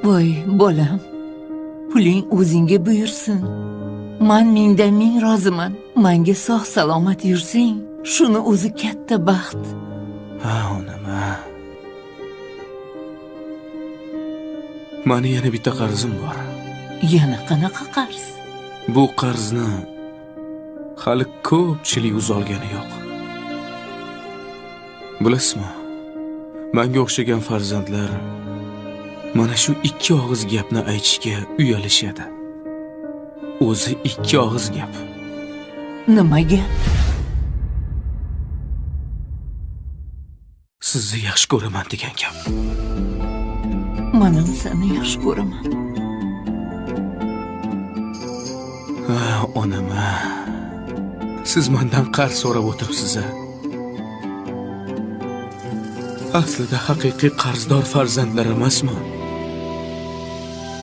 Voy bolam, puling o'zingga buyursin. Man mingdan ming roziman. Manga sog' salomat yursang, shuni o'zi katta baxt. Ha, onam, ha. Mani yana bitta qarzim bor. Yana qanaqa qarz? Bu qarzni hali ko'pchilik uzolgani yo'q. Bilasizmi, manga o'xshagan farzandlar mana shu ikki og'iz gapni aytishga uyalishadi. O'zi ikki og'iz gap. Nima gap? Sizni yaxshi ko'raman degan gap. Manam seni yaxshi ko'raman. Ha, onam, ha. Siz mendan qarz so'rab o'tiribsiz. A? Aslida haqiqiy qarzdor farzandlar emasmi?